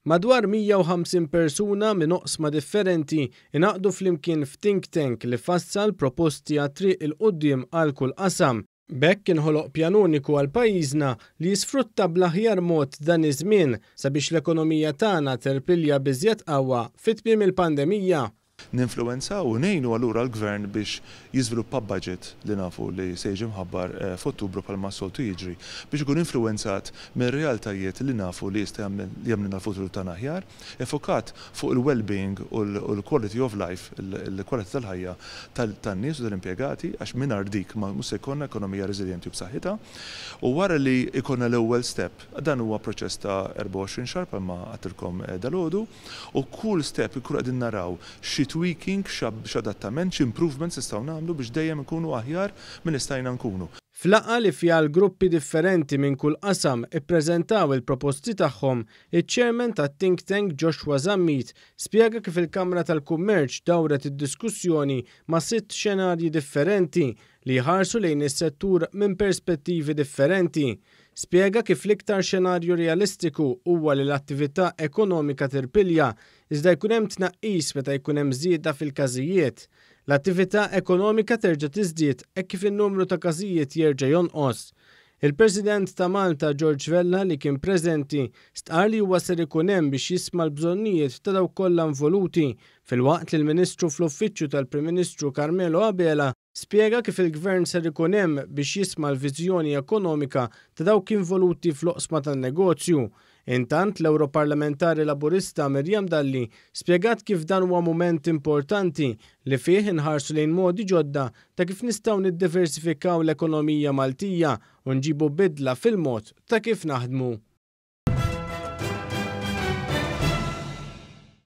Madwar 150 persuna minn oqsma differenti ingħaqdu flimkien f'think tank li fassal proposti għat-triq 'il quddiem għal kull qasam. B'hekk inħoloq pjan uniku għal pajjiżna li jisfrutta bl-aħjar mod dan iż-żmien sabiex l-ekonomija tagħna terpilja b'iżjed qawwa fi tmiem il-pandemija. Ninfluwenzaw u ngħinu allura l-Gvern biex jiżviluppa budget li nafu li se jiġi mħabbar f'Ottubru bħalma s-soltu jiġri, biex ikun influwenzat mir-realtajiet li nafu li jista' jagħmlilna l-futur tagħna aħjar, iffukat fuq il-well-being u l-quality of life, il-kwalità tal-ħajja tan-nies u tal-impjegati, għax mingħajr dik mhux se jkollna ekonomija reżiljenti u b'saħħitha. U wara li jkollna l-ewwel step, dan huwa proċess ta' 24 xahar bħalma għedtilkom dalgħodu, U kull step inkunu qegħdin naraw xi tweaking, x'adattament, x'improvements nistgħu nagħmlu biex dejjem inkunu aħjar milli stajna nkunu. F'laqgħa li fiha l-gruppi differenti minn kull qasam ippreżentaw il-proposti tagħhom, iċ-Chairman tat-Think Tank Joshua Zammit spjega kif il-Kamra tal-Kummerċ dawret id-diskussjoni ma' sitt xenarji differenti li jħarsu lejn is-settur minn perspettivi differenti. Spjega kif l-iktar xenarju realistiku huwa li l-attività ekonomika tirpilja, iżda jkun hemm tnaqqis meta jkun hemm żieda fil-każijiet. L-attività ekonomika terġa' tiżdied hekk kif in-numru ta' każijiet jerġa' jonqos. Il-President ta' Malta George Vella li kien preżenti stqarr li huwa ser ikun hemm biex jisma' l-bżonnijiet ta' dawk kollha involuti, filwaqt li l-Ministru fl-Uffiċċju tal-Prim Ministru Carmelo Abela Spjega kif il-Gvern ser ikun hemm biex jisma' l-viżjoni ekonomika ta' dawk involuti fl-oqsma tan-negozju. Intant, l-Ewroparlamentari Laburista Miriam Dalli spjegat kif dan huwa mument importanti li fih inħarsu lejn modi ġodda ta' kif nistgħu niddiversifikaw l-ekonomija Maltija u nġibu bidla fil-mod ta' kif naħdmu.